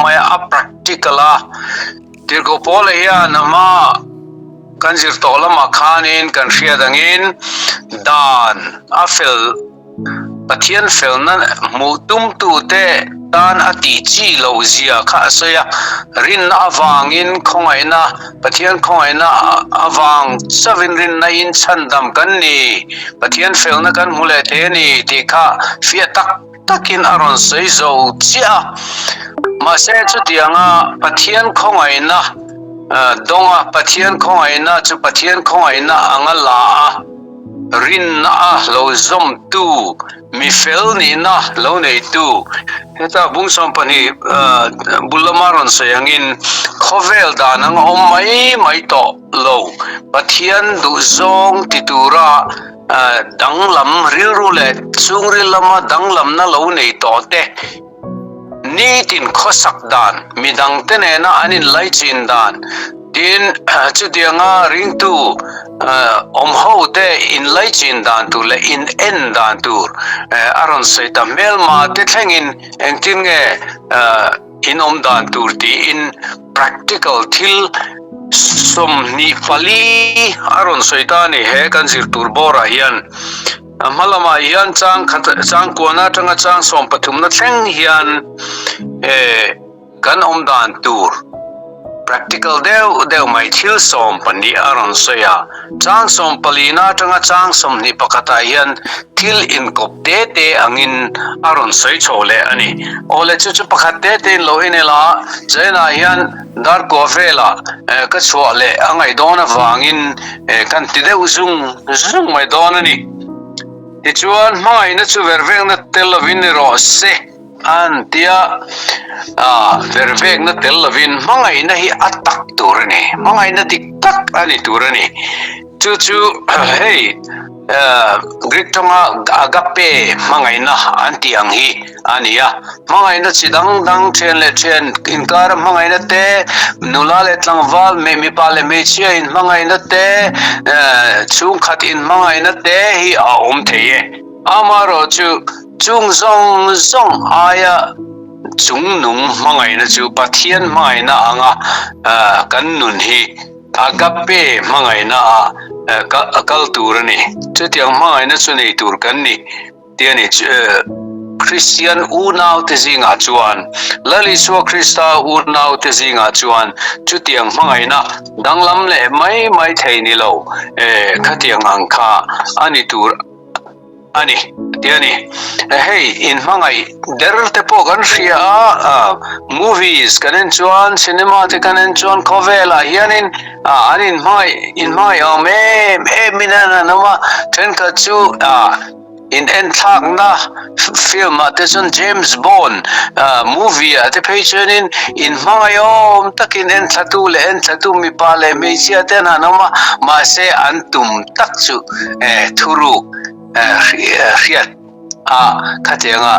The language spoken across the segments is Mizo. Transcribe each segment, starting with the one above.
mai a, a practical a. Tirhkoh Paula hian a hma kan zir tawh lamah khanin kan hriat angin dan a fel Pathian felna hmuh tumtute tan a tih chi loh zia kha a sawi a, rinna avangin khawngaihna, Pathian khawngaihna avang chauhin rinna in chhandam kan ni, Pathian felna kan hmu leh thei a ni tih kha fiah tak takin a rawn sawi zo chiah a. Mahse chutianga Pathian khawngaihna dawnga Pathian khawngaihna chu Pathian khawngaihna anga la a, Rinna a lo zawmtu, mi fel nihna lo neitu. Heta bung 12 bul lama rawn sawi angin khawvel dan anga awm mai mai tawh lo, Pathian duhzawng ti tura danglam rilru leh chhungril lama danglamna lo nei tawh te, Nitin khawsak dan, midangte nena an inlaichin dan, tin chutianga ringtu awm ho te inlaichin dan tur leh in en dan tur a rawn sawi ta. Hmelma te thlengin engtin nge in awm dan tur tiin practical thil 24 a rawn sawi ta a ni he kan zir tur bawrah hian. A hma lamah hian chang khat chang kuana atanga chang sawm pathumna thleng hian eh kan awm dan tur practical deuh deuh mai thil 12 a rawn sawi a. Chang sawm palina atanga chang 21 ah hian thil inkawp te te angin a rawn sawi chho leh a ni. Awle chu chu pakhat te te in lo en ila China hian dar kua velah ka chhuah leh a ngaih dawn avangin kan ti deuh zung zung mai dawn a ni. Tichuan, hmangaihna chu vervekna tel lovin ni rawh se an ti a, vervekna tel lovin hmangaihna hi a tak tur a ni, hmangaihna dik tak a ni tur a ni. Chu chu hei Greek tawnga agape hmangaihna an tih ang hi a ni a. Hmangaihna chi dang dang thian leh thian inkara hmangaihna te, nula leh tlangval, mipa leh hmeichhia inhmangaihna te, chhungkhat inhmangaihna te hi a awm thei e. Amaherawh chu chung zawng zawng aia chungnung hmangaihna chu Pathian hmangaihna anga kan nun hi agape hmangaihna ah a kal tur a ni. Chutiang hmangaihna chu nei tur kan ni. Ti a ni. Kristian unaute zingah chuan, Lal Isua Krista unaute zingah chuan chutiang hmangaihna danglam leh mai mai thei ni lo, khatiang ang kha a ni tur a ni, ti a ni. Hei, inhmangaih der te pawh kan hria a, movies kan en chuan, cinema te kan en chuan khawvelah hianin an inhmangaih inhmangaih awm em em in an awm a, thenkhat chu In enthlakna film ah te chuan James Bond movie ah te phei chuanin in hmangaihawm takin enthlatu leh enthlatu mipa leh hmeichhia te an han awm a, mahse an tum tak chu thuruk hriat a khatianga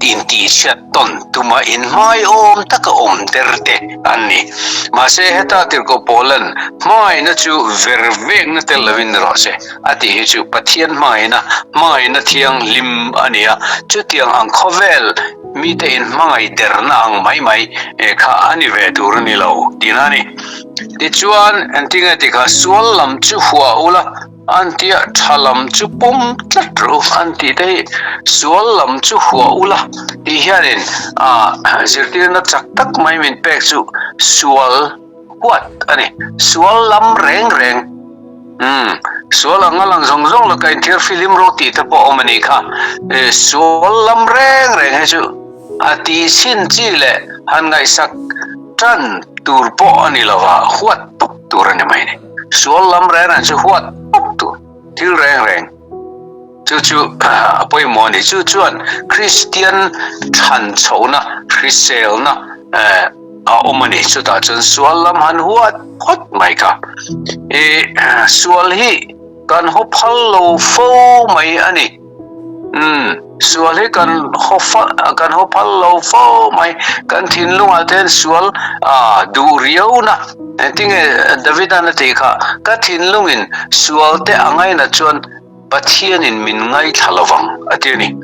intihchhiat tawn tuma in hmangaihawm taka awm der te an ni. Mahse heta Tirhkoh Paulan hmangaihna chu ver vekna tel lovin ni rawh se. A tih hi chu Pathian hmangaihna, hmangaihna thianghlim a ni a, chutiang ang khawvel mite in hmangaih derna ang mai mai kha a ni ve tur a ni lo tihna a ni. Tichuan, engtinge ti kha sual lam chu hua ula an tia tha lam chu pawm tlat rawh u an tih te hi sual lam chu hua ula tih hianin zirtirna chak tak mai min pek chu sual huat a ni. Sual lam reng reng, umm, sual anga lang zawng zawng laka inthiar fihlim rawh tih te pawh awm a nih kha. Sual lam reng reng hi chu a tih chhin chi leh han ngaihsak tan tur pawh a ni lo va, huat tawp tur a ni mai ni. Sual lam reng reng chu huat tawp tur, thil reng reng. Chu chu a pawimawh a ni. Chu chuan Kristian thlan chhohna, hriselna a awm a ni. Chutah chuan sual lam han huat phawt mai kha. I sual hi kan haw phal lo fo mai a ni. Umm, sual hi kan haw kan haw phal lo fo mai. Kan thinlungah te hian sual duh riauna. Engtinge Davida'n a tih kha, Ka thinlungin sual te a ngainat chuan Pathianin min ngaithla lovang a ti a ni.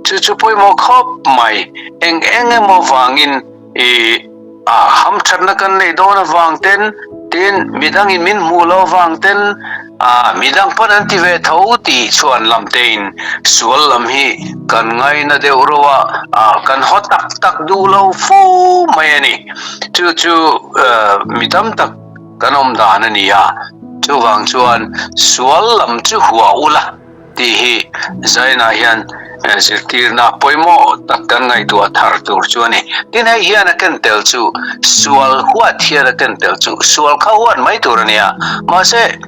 Chu chu pawimawh khawp mai, eng eng emaw vangin I a hamthatna kan neih dawn avang ten, tin midangin min hmuh loh avang ten, a midang pawn an ti ve tho tih chuan lam tein sual lam hi kan ngaina deuh reuh a, a kan haw tak tak duh lo fo mai a ni. Chu chu mi tam tak kan awm dan a ni a, chuvang chuan sual lam chu hua ula. Tih hi Zaina hian zirtirna pawimawh tak kan ngaihtuah thar tur chu a ni. Tin, hei hian a ken tel chu sual huat hian a ken tel chu sual kha huat mai tur a nia. Mahse,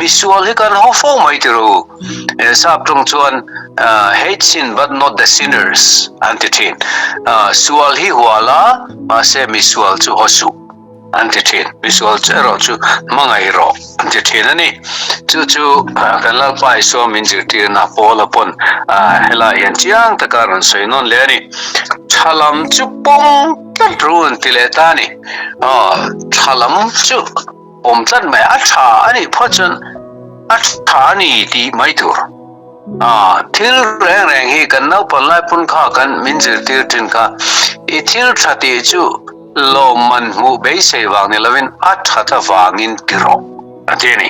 misual hi kan haw fo mai tir u. Sap tawng chuan hate sin but not the sinners an ti thin. Sual hi hua la, mahse misual chu haw suh. An ti thin. Misual chu erawh chu hmangaih rawh an ti thin a ni. Chu chu kan Lalpa Isua min zirtirna Paula pawn helai hian chiang taka rawn sawi nawn leh a ni. Tha lam chu pawm tlat ru an ti leh ta a ni. Tha lam chu pawm tlat mai a tha a nih phawt chuan a tha a ni tih mai tur. Thil reng reng hi kan naupan lai pawn kha kan min zirtir thin kha i thil tha tih chu Lawmman hmuh beisei vang ni lovin a that avangin ti rawh a ti a ni.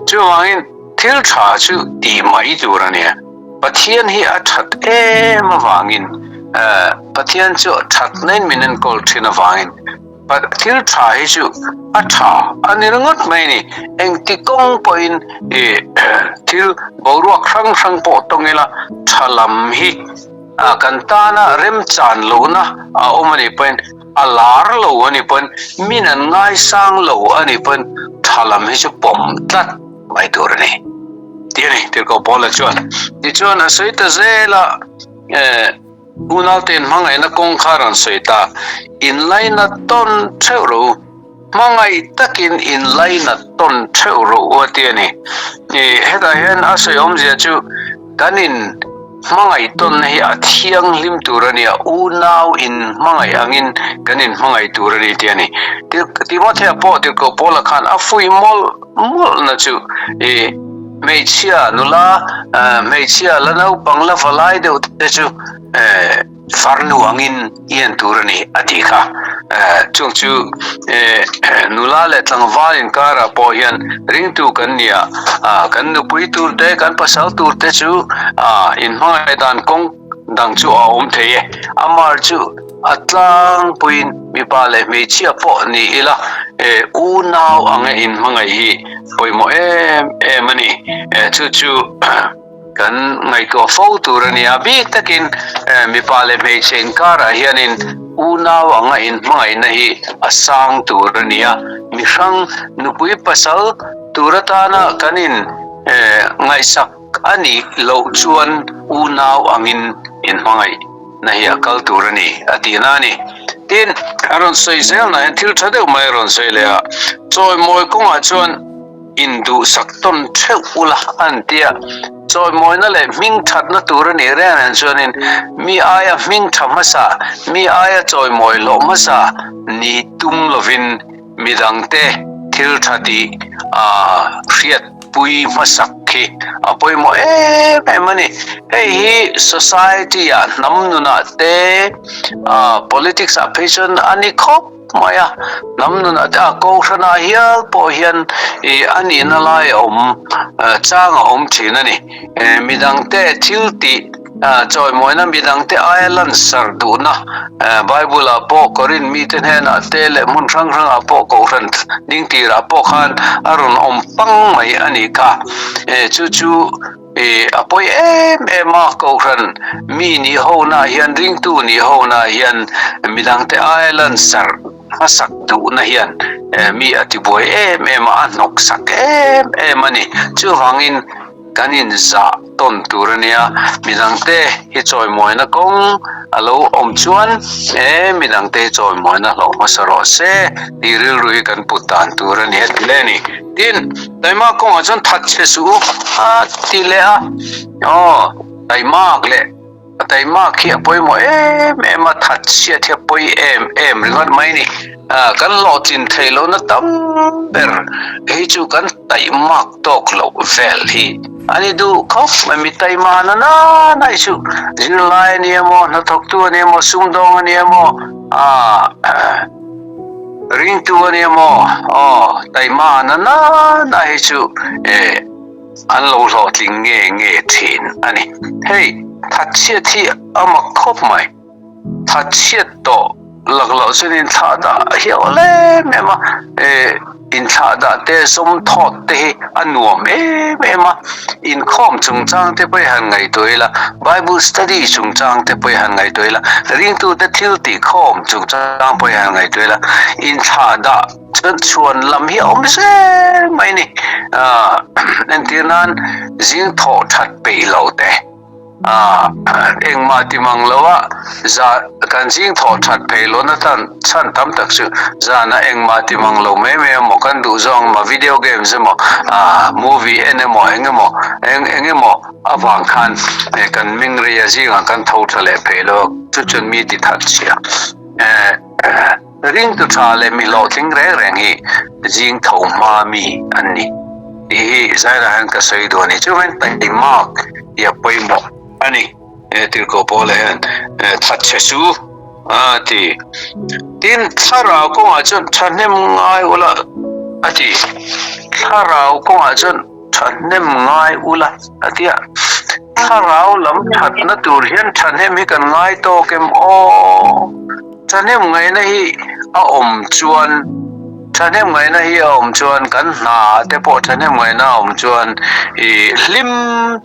Chuvangin thil tha chu tih mai tur a nia. Pathian hi a that em avangin Pathian chu thatna in min enkawl thin avangin thil tha hi chu a tha a ni ringawt mai a ni. Engti kawng pawhin thil boruak hrang hrang pawh tawng ila tha lam hi A kan tana remchan lohna a awm a nih pawhin, a lar lo a nih pawhin, min an ngaisang lo a nih pawhin tha lam hi chu pawm tlat mai tur a ni tih a ni Tirhkoh Paula chuan. Tichuan a sawi ta zel a, Unaute hmangaihna kawng kha rawn sawi ta, inlaina tawn theuh rawh u. Hmangaih takin inlainat tawn theuh rawh u a ti a ni. Hetah hian a sawi awmzia chu kan in hmangaih tawnna hi a thianghlim tur a ni a, unau in hmangaih angin kan in hmangaih tur a ni tih a ni. Timothea pawh Tirhkoh Paula khan a fuih mawlh mawlhna chu hmeichhia nula, hmeichhia la naupang la valai deuh te chu Farnu angin i en tur a ni, a tih kha. Chung chu nula leh tlangval inkarah pawh hian ringtu kan ni a, kan nupui tur te, kan pasal tur te chu inhmangaih dan kawng dang chu a awm thei e. Amar chu a tlangpuiin mipa leh hmeichhia pawh ni ila, unau anga inhmangaih hi pawimawh em em a ni. Chu chu. Kan ngaihtuah fo tur a nia, bik takin mipa leh hmeichhe inkarah hianin unau anga inhmangaihna hi a sang tur a nia. Mi hrang nupui pasal tur atana kan in ngaihsak a nih loh chuan unau angin inhmangaihna hi a kal tur a ni a tihna a ni. Tin, a rawn sawi zel na hian thil tha deuh mai a rawn sawi leh a, chawimawi kawngah chuan, Induhsak tawn theuh ula an ti a, chawimawina leh hming thatna tur a nih reng reng chuanin mi aia hming tha hmasa, mi aia chawimawi hlawh hmasa ni tum lovin midangte thil tha tih a hriatpui hmasak khi a pawimawh em em a ni. Hei hi society ah hnam nunah te, politics ah phei chuan a ni khawp. Mai a, hnam nunah te a kohhranah hial pawh hian ih a nihna lai a awm chang a awm thin a ni. Midangte thil tih chawimawina midangte aia lansar duhna Bible ah pawh Korin mite hnenah te leh hmun hrang hrangah pawh kohhran ding tirah pawh khan a rawn awm pang mai a nih kha. Chu chu I a pawi em em a, Kohhran mi nih hona hian ringtu nih hona hian midangte aia lansarh hmasak duhna hian mi a tibuai em em a, a hnawksak em em a ni. Chuvangin kan inzah tawn tur a nia, midangte hi chawimawina kawng a lo awm chuan e midangte hi chawimawina hlauh hmasa rawh se tih rilru hi kan put dan tur a ni a ti leh a ni. Tin, Taima kawngah chuan that che suh u a ti leh a, aw Taimak leh. A taimak hi a pawimawh em em a, thatchhiat hi a pawi em em ringawt mai a ni. Kan hlawhtlin theih lohna tam ber hi chu kan taimak tawk loh vel hi a ni duh khawp mai. Mi taima na nana hi chu zirlai a ni emaw, hnathawktu a ni emaw, sumdawng a ni emaw, ringtu a ni emaw, aw taima na nana hi chu an lo hlawhtling nge nge thin a ni. Hei thatchhiat hi a mak khawp mai. Thatchhiat tawh lak loh chuan inthlah dah hiau lem em a, inthlah dah te zawm thawt te hi a nuam em em a. Inkhawm chungchang te pawh i han ngaihtuah ila, Bible study chungchang te pawh i han ngaihtuah ila, ringtute thil tihkhawm chungchang pawh i han ngaihtuah ila, inthlah dah Chuan chhuan lam hi a awm zel mai ni. Entir nan zing thawh that peih lo te, engmah ti mang lo a za kan zing thawh that peih lo na tan chhan tam tak chu zana engmah ti mang lo mai mai emaw kan duh zawng emaw video games emaw movie en emaw eng emaw eng eng emaw avang khan kan ming rei a zingah kan tho tha leh peih lo a chu chuan mi ti that chhia. Ringtu tha leh mi hlawhtling reng reng hi zing tho hma mi an ni tih hi zairah hian ka sawi duh a ni. Chuvangin taimak hi a pawimawh a ni. Tirhkoh Paula hian thatchhe chu a ti. Tin, thlarau kawngah chuan thahnem ngai ula a ti. Thlarau kawngah chuan thahnem ngai ula a ti a. Thlarau lam thatna tur hian thahnem hi kan ngai tawk em aw? Thahnem ngaihna hi a awm chuan Thahnem ngaihna hi a awm chuan kan hna te pawh thahnem ngaihna a awm chuan ih hlim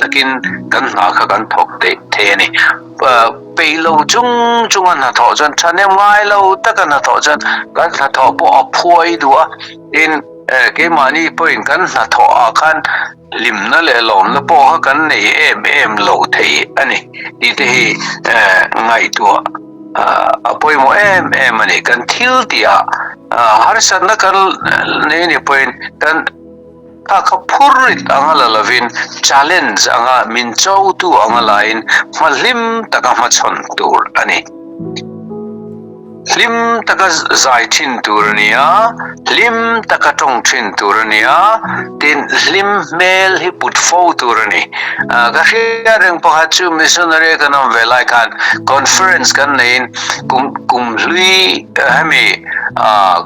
takin kan hna kha kan thawk theih thei a ni. Peih lo chung chunga hnathawh chuan thahnem ngai lo taka hnathawh chuan kan hnathawh pawh a phuai duh a, tin keimahni pawhin kan hnathawh ah khan Hlimna leh lawmna pawh kha kan nei em em lo thei a ni tih te hi ngaihtuah a pawimawh em em a ni. Kan thil tihah harsatna kan nei ni pawhin kan kha kha phur rit anga la lovin challenge anga min chotu anga lain hma hlim taka hmachhawn tur a ni. Hlim taka zai thin tur a ni a, hlim taka tawng thin tur a ni a, tin hlim hmel hi put fo tur a ni. Ka hria reng pakhat chu missionary kan awm ve lai khan conference kan neiin kum kum hlui hemi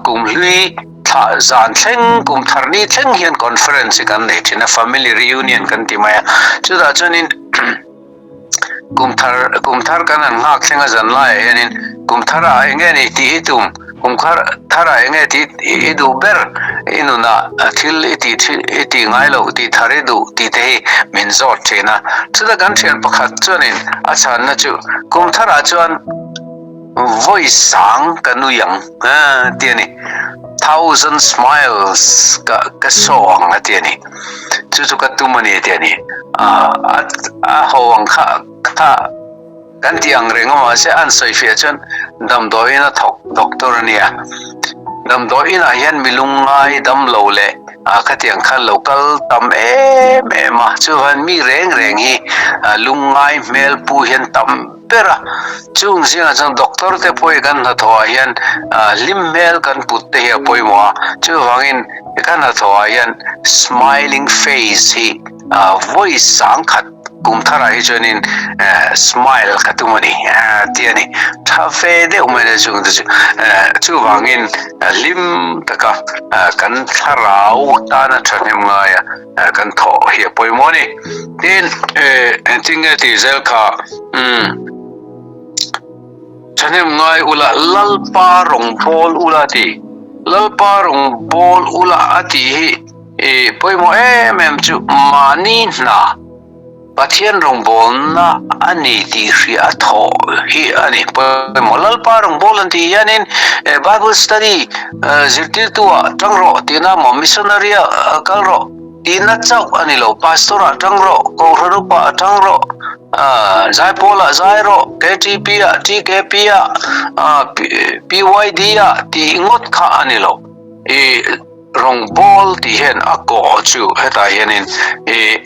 kum hlui thla zan thleng kum thar ni thleng hian conference hi kan nei thin a, family reunion kan ti mai a, chutah chuanin Kum thar kum thar kan han nghak thleng a zan laiah hianin kum tharah eng nge ni tih i tum, kum thar tharah eng nge tih i duh ber i nunah thil i tih thin i tih ngai loh tih thar i duh tih te hi min zawt thin a. Chuta kan thian pakhat chuanin a chhanna chu kum tharah chuan vawi sang ka nui ang ti a ni, thousand smiles ka ka show ang a ti a ni. Chu chu ka tum a ni tih a ni. A ho ang kha kha kan tih ang reng a mahse an sawi fiah chuan damdawiin a thawk doctor a nia. Damdawiin ah hian mi lungngai dam lo leh khatiang khan lo kal tam em em a, chuvan mi reng reng hi lungngai hmel pu hian tam ber a. Chung zingah chuan doctor te pawh kan hnathawh ah hian hlim hmel kan put te hi a pawimawh a, chuvangin Kan hnathawh ah hian smiling face hi vawi sangkhat kum tharah hi chuanin smile ka tum a ni tih a ni. Tha ve deuh mai a chung te chu. Chuvangin hlim taka kan thlarau tana thahnem ngaia kan thawh hi a pawimawh a ni. Tin, engtin nge tih zel kha umm. Thahnem ngai ula Lalpa rawng bawl ula a ti. Lalpa rawng bawl ula a tih hi i pawimawh em em chu mahni hna Pathian rawngbawlna a ni tih hria a thawh hi a ni pawimawh. Lalpa rawng bawl an tih hianin Bible study zirtirtu ah tang rawh tihna maw missionary ah kal rawh tihna chauh a ni lo, pastor ah tang rawh, kohhran upa ah tang rawh, Zaipawl ah zai rawh, KTP ah, TKP ah, PYD ah tih ngawt kha a ni lo. I rawngbawl tih hian a kawh chu hetah hianin i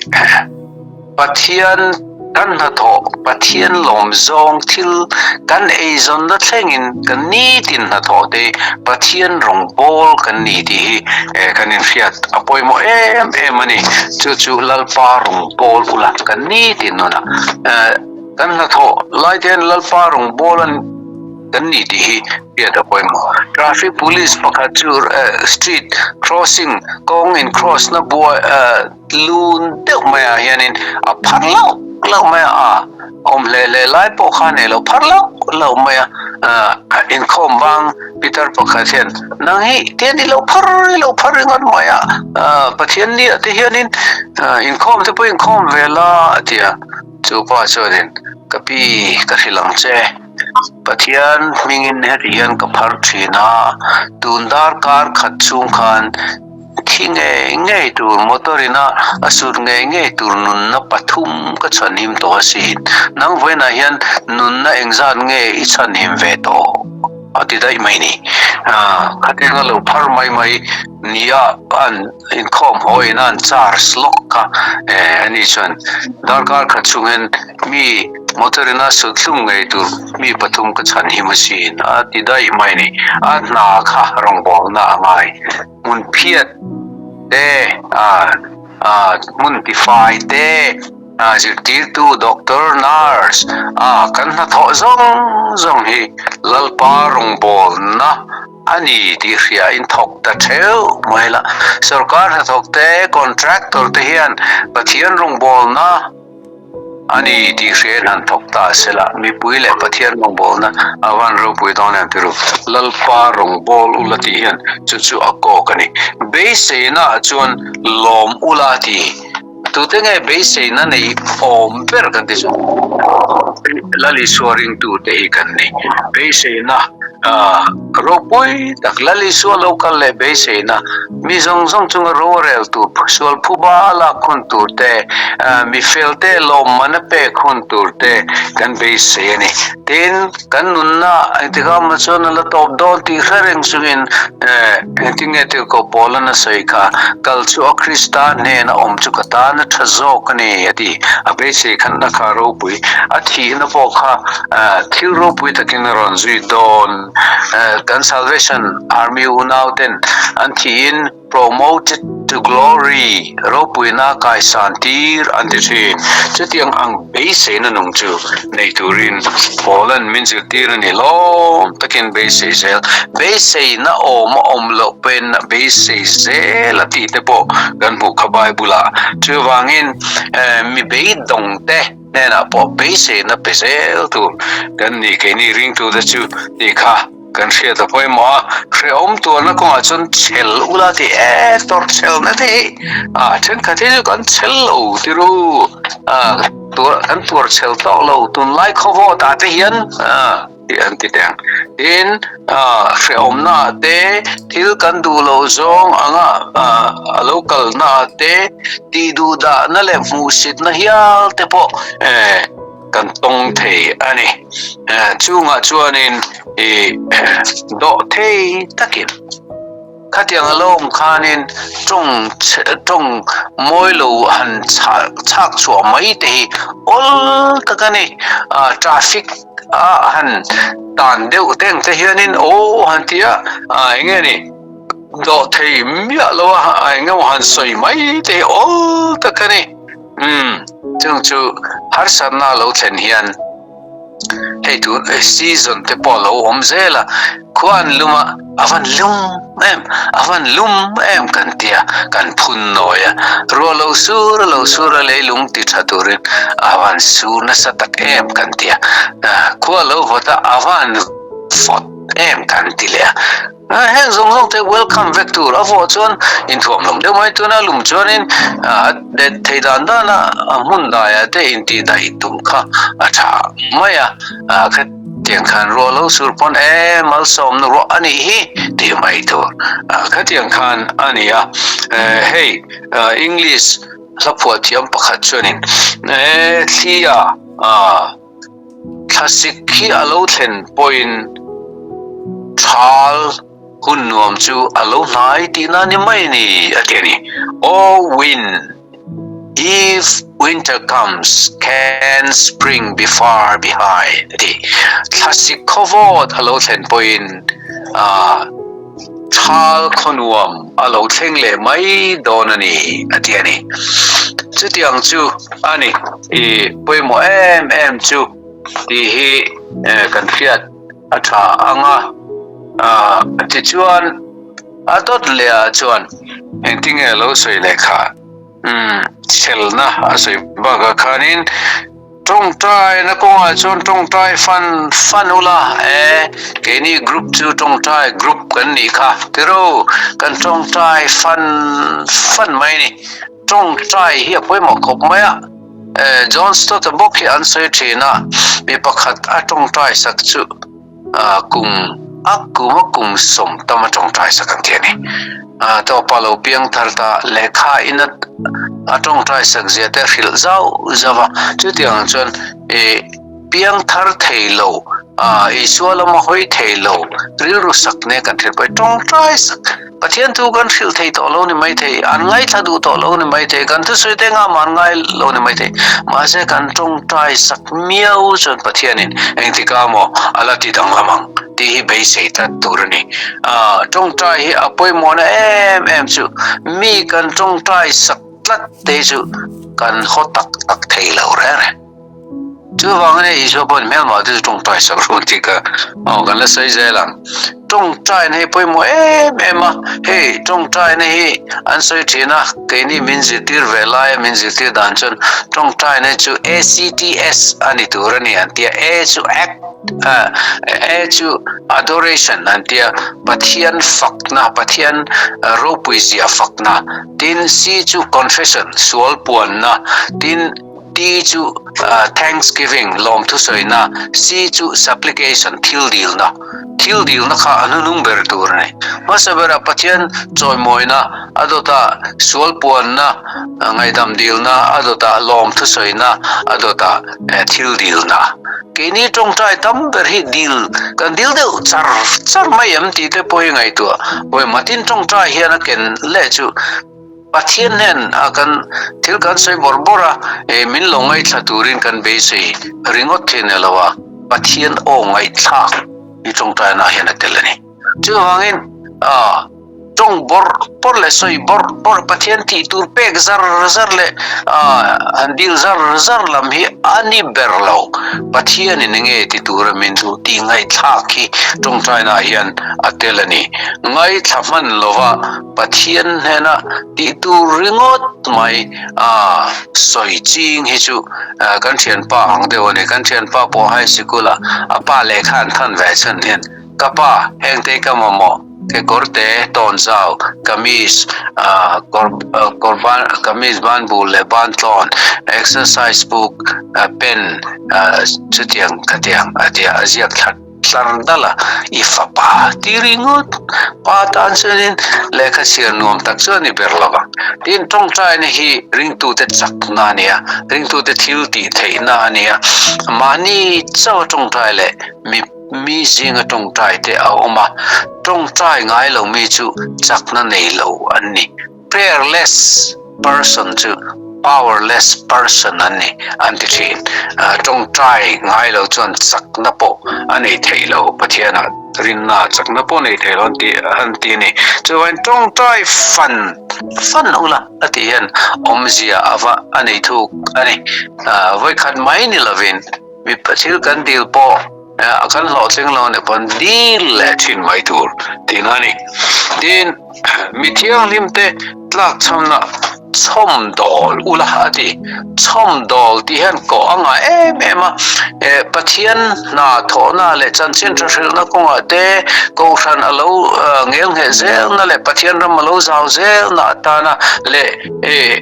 Pathian. Kan hnathawh Pathian lawm zawng thil kan eizawnna thlengin kan nitin hnathawh te Pathian rawngbawl kan ni tih hi kan inhriat a pawimawh em em a ni. Chu chu Lalpa rawngbawl ula kan nitin nunah kan hnathawh lai te hian Lalpa rawngbawl a kan ni tih hi hriat a pawimawh. Traffic Police pakhat chu street crossing kawng in cross na buai Lun deuh maiah hianin a phar lauh lauh mai a, a awm hle hle lai pawh kha a nei lo, phar lauh lauh mai a, inkhawm vang Peter pakhat hian nang hi tian i lo phar i lo phar ringawt mai a, Pathian ni ah te hianin inkhawm te pawh inkhawm ve la a ti a, chu pa chuanin ka pi ka hrilh ang che, Pathian hmingin heti hian ka phar thin a, tun darkar khat chhung khan Thi ngei ngei tur motor ina a sut ngei ngei tur nunna pathum ka chhanhim tawh asin. Nang vawiinah hian nunna engzat nge i chhanhim ve tawh? A ti daih mai ni. Khatiang a lo phar mai mai nia an inkhawm haw ina an charge lawk kha ani chuan darkar khat chungin mi motor ina sut hlum ngei tur mi pathum ka chhanhim asin a ti daih mai ni. A hna kha rawngbawlna a ngai. Hmun phiat te, hmun tifai te, zirtirtu, doctor, nurse, kan hnathawh zawng zawng hi Lalpa rawngbawlna a ni tih hria in thawk ta theuh mai la. Sorkar hnathawk te, contractor te hian Pathian rawngbawlna A ni tih hriain han thawk ta a sela, mipui leh Pathian rawngbawlna a van ropui dawn em tiru? Lalpa rawngbâwl ula tih hian chu chu a kawk a ni. Beiseina ah chuan lawm ula a ti. Tute nge beiseina nei awm ber kan ti chu? Lal Isua ringtute hi kan ni. Beiseina ropui tak Lal Isua lo kal leh beiseina Mi zawng zawng chunga ro a rel tur, sual phuba a lak hun tur te, mi fel te lawmman a pek hun tur te kan beisei a ni. Tin, kan nunna engtikah maw chuan a la tawp dawn tih hre reng chungin engtin nge Tirhkoh Paula'n a sawi kha, Kal chu a Krista hnena awm chu ka tan a tha zawk a ni, a ti. A beisei khanna kha ropui, a thihna pawh kha thil ropui takin a rawn zui dawn. Kan Salvation Army unau ten an thihin Promoted to Glory, ropuina kaisan tir an ti thin. Chutiang ang beiseina nung chu nei turin Paula'n min zirtir a ni hlawm takin beisei zel. Beiseina awm a awm loh pawhin beisei zel a tih te pawh kan hmuh kha Bible-ah. Chuvangin mi beidawng te. Hnenah pawh beiseina pe zel tur kan ni keini ringtute chu tih kha kan hriat a pawimawh a, hrehawm tuarna kawngah chuan chhel ula tih e tawrh chhelna te hi a thenkhat hi chu kan chhel lo tiru a kan tuar chhel tawk lo tunlai khawvawt ah te hian a. tih an ti teng. Tin, hrehawmna ah te, thil kan duh loh zawng anga a lo kalna ah te, tih duh dahna leh hmuhsitna hial te pawh kan tawng thei a ni. Chungah chuanin i dawh thei takin. Khatiang a lo awm khanin tawng tawng mawi lo han chhak chhuah mai te hi awl tak a ni. Traffic a han tan deuh teng te hianin aw han ti a, eng nge ni dawh thei miah lo a eng emaw han sawi mai te hi awl tak a ni. Umm chung chu harsatna a lo thlen hian. Hei tun season te pawh a lo awm zel a, khua an lum a, a van lum em, a van lum em kan ti a, kan phun nawi a, ruah lo sur a lo sur a leilung ti tha turin a van sur nasa tak em kan ti a, khua a lo vawt a, a van vawt em kan ti leh a. Heng zawng zawng te welcome vek tur a vawh chuan inthuam lawm deuh mai tuna lum chuanin a det thei dan dan a a hmun daiah te intih daih tum kha a tha mai a khatiang khan ruah lo sur pawn e malsawmna ruah a nih hi tih mai tur khatiang khan a ni a hei English hla phuah thiam pakhat chuanin e thli a Thlasik hi a lo thlen pawhin thal hun nuam chu a lo hnai tihna ni mai a ni, a ti a ni. O wind! If winter comes, can spring be far behind? A ti. Thlasik khawvawt a lo thlen pawhin thal khawnuam a lo thleng leh mai dawn a ni, a ti a ni. Chutiang chu a ni i pawimawh em em chu tih hi kan hriat a tha ang a. Tichuan a dawt lehah chuan engtinge a lo sawi leh kha? Umm, chelna a sawi bakah khanin tawngtaina kawngah chuan tawngtai fan fan ula e, keini group chu tawngtai group kan nih kha tiro, kan tawngtai fan fan mai ni, tawngtai hi a pawimawh khawp mai a, e John Stott-a bawk hi an sawi thin a, mi pakhat a tawngtai sak chu. Kum a kum a kum sawm tam a tawngtai sak ang tih a ni. Tawpa lo piang thar ta lehkha in a tawngtai sak zia te hrilh zauh zauh a. Chutiang chuan i piang thar thei lo, Isua lama hawi thei lo rilru sak nen kan hrilh pawh hi tawngtai sak. Pathian thu kan hrilh thei tawh lo ni mai thei, an ngaithla duh tawh lo ni mai thei, kan thusawi te ngah mah an ngai lo ni mai thei, mahse kan tawngtai sak miau chuan Pathianin engtikah maw a la ti danglam ang tih hi beisei tlat tur a ni. Tawngtai hi a pawimawhna em em chu mi kan tawngtai sak tlat te chu kan haw tak tak thei lo reng reng. Chuvangin hei Isua pawhin hmelmah te chu tawngtai sak ru tih kha aw kan la sawi zel ang. Tawngtaina hi pawimawh em em a, hei tawngtaina hi an sawi thin a, keini min zirtir ve laia min zirtir dan chuan tawngtaina chu ACTS a ni tur a ni an ti a, A chu act, A chu adoration an ti a, Pathian fakna, Pathian ropui zia fakna, tin C chu confession, sual puanna, tin T chu Thanksgiving, lawmthu sawina, C chu Supplication, thil dilna. Thil dilna kha a hnunung ber tur a ni. Hmasa berah Pathian chawimawina, a dawtah sual puanna, ngaihdam dilna, a dawtah lawmthu sawina, a dawtah thil dilna. Keini tawngtai tam ber hi dil kan dil deuh char char mai em tih te pawh hi ngaihtuah. Pawimawh tin tawngtai hian a ken leh chu. Pathian hnen a kan thil kan sawi bawrh bawrh a, eh min lo ngaihthla turin kan beisei ringawt thei ni lo a, Pathian aw ngaihthlak hi tawngtaina hian a tel a ni. Chuvangin ah tawng bawrh bawrh leh sawi bawrh bawrh Pathian tih tur pek zar zar leh ah han dil zar zar lam hi a ni ber lo. Pathianin enge ti tura min duh tih ngaihthlak hi tawngtaina hian a tel a ni. Ngaithla hman lova Pathian hnena tih tur ringawt mai a sawi ching hi chu kan thianpa ang deuh a ni. Kan thianpa pawh high sikul a a pa lehkha an than ve chhan hian ka pa hengte ka mamawh kekawr te tawnzau kamis kawr kawr ban kamis ban bul leh ban tlawn exercise book pen chutiang khatiang a tia a ziak thlat. Tlar dal a, i fapa ti ringawt pa tan chuanin lehkha chhiar nuam tak chu a ni ber lo vang. Tin, tawngtaina hi ringtute chakna a ni a, ringtute thil tih theihna a ni a. Mahni chauha tawngtai leh mi mi zinga tawngtai te a awm a, tawngtai ngai lo mi chu chakna nei lo an ni. Prayerless person chu powerless person an ni an ti thin. Tawngtai ngai lo chuan chakna pawh a nei thei lo, Pathianah rinna chakna pawh nei thei lo an ti an ti a ni. Chuvangin tawngtai fan fan ula a tih hian awmzia a va a nei thuk a ni. Vawikhat mai ni lovin mi thil kan dil pawh a kan hlawhtling lo nih pawn dil leh thin mai tur tihna a ni. Tin. Mi thianghlim te tlak chhamna chhawmdawl ula a ti. Chhawmdawl tih hian kawh a ngah em em a, eh Pathian hna thawhna leh chanchin tha hrilhna kawngah te Kohhran a lo ngel ngheh zelna leh Pathian ram a lo zau zelna atana leh eh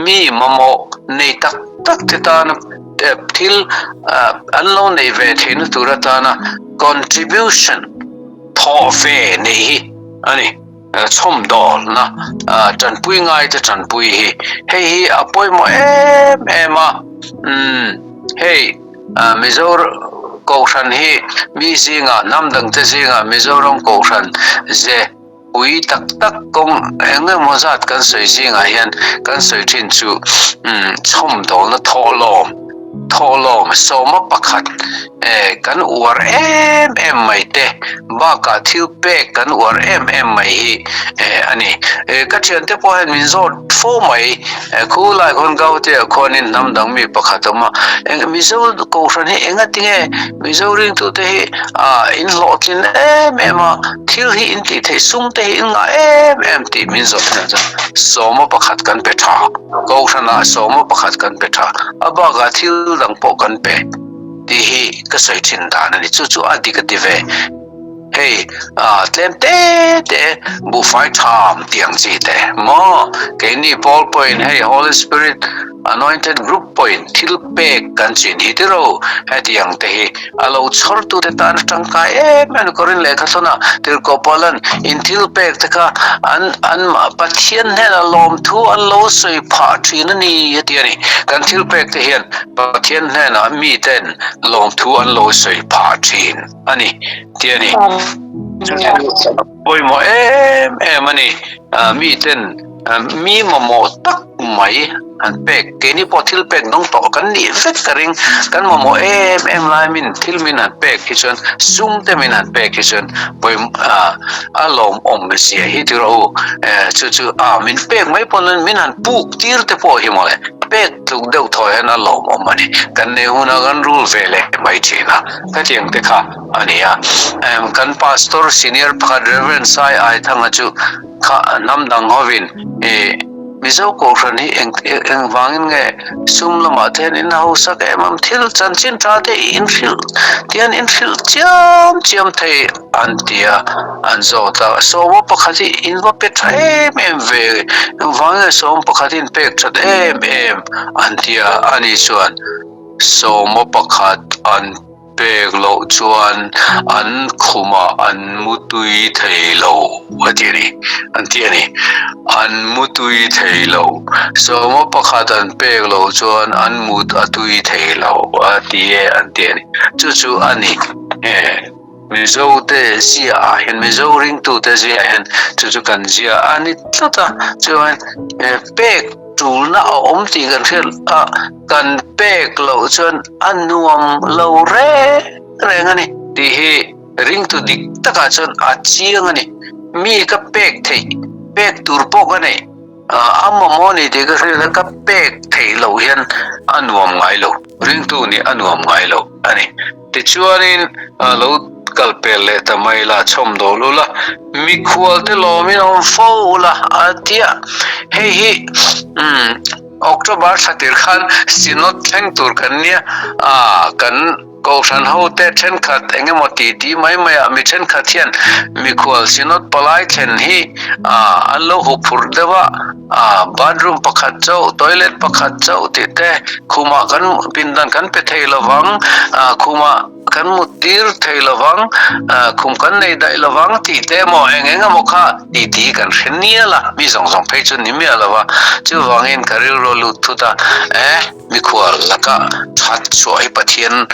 mi mamawh nei tak tak te tana thil an lo neih ve theihna tur atana contribution Thawh ve neih hi a ni. Chhawmdawlna tanpui ngaite tanpui hi hei hi a pawimawh em em a. Umm hei Mizo Kohhran hi mi zingah hnam dangte zingah Mizoram Kohhran ze. Pui tak tak kawng eng emaw zat kan sawi zingah hian kan sawi thin chu chhawmdawlna thawhlawm, thawhlawm sawma pakhat kan uar em em mai te bakah thil pek kan uar em em mai hi a ni. Ka thiante pawh hian min zawt fo mai, khulai khawn Gauhati ah khuanin hnam dang mi pakhat a awm a, Mizo Kohhran hi engatinge Mizo ringtute hi in hlawhtlin em em a, Thil hi in tih theih sum te hi in ngah em em tih min zawh hian chuan sawma pakhat kan pe tha, Kohhranah sawma pakhat kan pe tha, a bakah thil dang pawh kan pe tih hi ka sawi thin dan a ni. Chu chu a dik a ti ve. Hei tlem te te buhfai tham tih ang chi te maw keini pawl pawhin hei Holy Spirit Anointed Group pawhin thil pek kan chin hi tiro hetiang te hi A lo chhawrtute tan a tangkai em em Korin lehkha thlawna Tirhkoh Paulan in thil pek te kha an an Pathian hnenah lawmthu an lo sawi phah thin a ni a ti a ni. Kan thil pek te hian Pathian hnenah miten lawmthu an lo sawi phah thin a ni ti a ni. Chu chu a pawimawh em em a ni. Miten mi mamawh tak mai an pek keini pawh thil pek dawng tawh kan nih vek ka ring kan mamawh em em lai min thil min han pek hi chuan sum te min han pek hi chuan pawi a lawmawm zia hi ti rawh u chu chu a min pek mai pawn min han puk tir te pawh hi mawle pek tluk deuh thaw hian a lawmawm a ni kan nei hunah kan rul ve leh mai thin a hetiang te kha a ni a kan pastor senior pakhat Reverend Sai Aithanga chu kha hnam dang hovin ih Mizo Kohhran hi eng engvangin nge sum lamah te hian in hausak em em thil chanchin tha te in hrilh tihian in hrilh chiam chiam thei an ti a an zawt a sawma pakhat hi in va pe tha em em ve engvangin nge sawm pakhat hi in pek that em em an ti a ani chuan sawma pakhat an Pek loh chuan an khumah an mutui thei lo a ti a ni, an ti a ni. An mutui thei lo. Sawma pakhat an pek loh chuan an mut a tui thei lo a ti e an ti a ni. Chu chu a ni. Mizo te zia ah hian, Mizo ringtu te zia ah hian chu chu kan zia a ni tlat a. Chuan pek tulna a awm tih kan hriat a, kan pek loh chuan a nuam lo reng reng a ni tih hi ringtu dik takah chuan a chiang a ni. Mi ka pek theih, pek tur pawh ka nei, a mamawh a ni tih ka hriat a, ka pek theih loh hian a nuam ngai lo, ringtu nih a nuam ngai lo a ni. Tichuanin lo kal pel leh ta mai la, chhawm dawl ula, mikhual te lawmin awm fo ula a ti a, hei hi umm. October thla tir khan Synod thleng tur kan nia a, kan Kohhran hote thenkhat eng emaw ti ti mai mai ah mi thenkhat hian mikhual Synod palai thlen hi a an lo hup phurh deuh a, a bathroom pakhat chauh, toilet pakhat chauh tih te khumah kan pindan kan pe thei lovang, a khumah kan mut tir thei lovang, khum kan nei daih lovang tih te emaw eng eng emaw kha ti ti kan hre nial a, mi zawng zawng phei chu ni miah lo va, chuvangin ka rilru a lut thut a, eh mikhual laka that chhuah hi Pathian